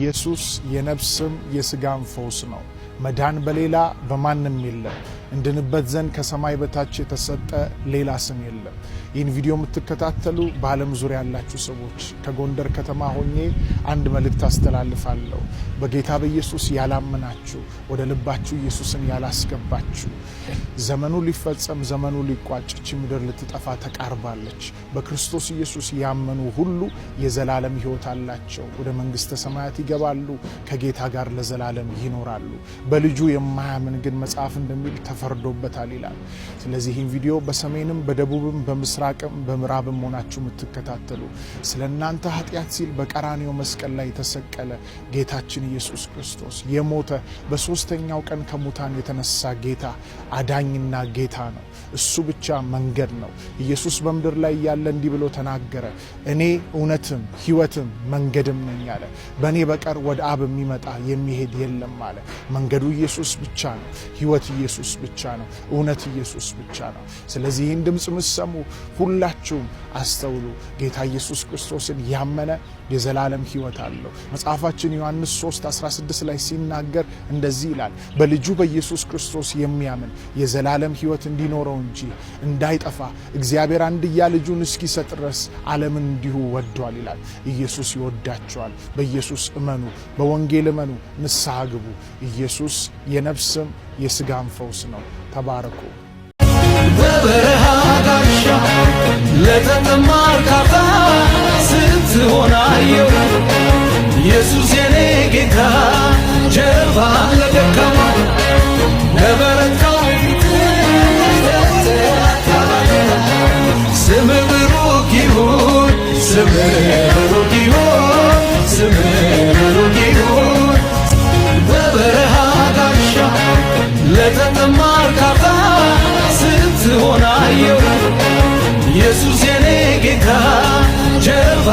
ኢየሱስ የነፍስም የሥጋም ፈውስ ነው። መዳን በሌላ በማንም የለም። እንድንበት ዘንድ ከሰማይ በታች የተሰጠ ሌላ ስም የለም። ይህን ቪዲዮ የምትከታተሉ በዓለም ዙሪያ ያላችሁ ሰዎች ከጎንደር ከተማ ሆኜ አንድ መልእክት አስተላልፋለሁ። በጌታ በኢየሱስ ያላመናችሁ፣ ወደ ልባችሁ ኢየሱስን ያላስገባችሁ፣ ዘመኑ ሊፈጸም ዘመኑ ሊቋጭ እቺ ምድር ልትጠፋ ተቃርባለች። በክርስቶስ ኢየሱስ ያመኑ ሁሉ የዘላለም ሕይወት አላቸው። ወደ መንግሥተ ሰማያት ይገባሉ፣ ከጌታ ጋር ለዘላለም ይኖራሉ። በልጁ የማያምን ግን መጽሐፍ እንደሚል ተፈርዶበታል ይላል። ስለዚህ ይህን ቪዲዮ በሰሜንም በደቡብም በምስራቅም በምዕራብም ሆናችሁ የምትከታተሉ፣ ስለ እናንተ ኃጢአት ሲል በቀራንዮ መስቀል ላይ የተሰቀለ ጌታችን ኢየሱስ ክርስቶስ፣ የሞተ፣ በሶስተኛው ቀን ከሙታን የተነሳ ጌታ አዳኝና ጌታ ነው። እሱ ብቻ መንገድ ነው። ኢየሱስ በምድር ላይ እያለ እንዲህ ብሎ ተናገረ። እኔ እውነትም ሕይወትም መንገድም ነኝ አለ። በእኔ በቀር ወደ አብ የሚመጣ የሚሄድ የለም አለ። መንገዱ ኢየሱስ ብቻ ነው። ሕይወት ኢየሱስ ብቻ ነው። እውነት ኢየሱስ ብቻ ነው። ስለዚህ ይህን ድምፅ ምሰሙ ሁላችሁም አስተውሉ። ጌታ ኢየሱስ ክርስቶስን ያመነ የዘላለም ሕይወት አለው። መጽሐፋችን ዮሐንስ 3 16 ላይ ሲናገር እንደዚህ ይላል፣ በልጁ በኢየሱስ ክርስቶስ የሚያምን የዘላለም ሕይወት እንዲኖረው እንጂ እንዳይጠፋ እግዚአብሔር አንድያ ልጁን እስኪሰጥ ድረስ ዓለምን እንዲሁ ወዷል ይላል። ኢየሱስ ይወዳችኋል። በኢየሱስ እመኑ፣ በወንጌል እመኑ፣ ንስሐ ግቡ። ኢየሱስ የነፍስም የስጋም ፈውስ ነው። ተባረኩ። በበረሃ ጋሻ ለተጠማ እርካታ ስትሆን አየሁ ኢየሱስ የኔ ጌታ፣ ጀርባ ለደካማ ለበረታው ፊት። ስምህ ብሩክ ይሁን፣ ስምህ ብሩክ ይሁን፣ ስምህ ብሩክ ይሁን። በበረሃ ጋሻ ለተጠማ እርካታ ስትሆን አየሁ ኢየሱስ የኔ ጌታ፣ ጀርባ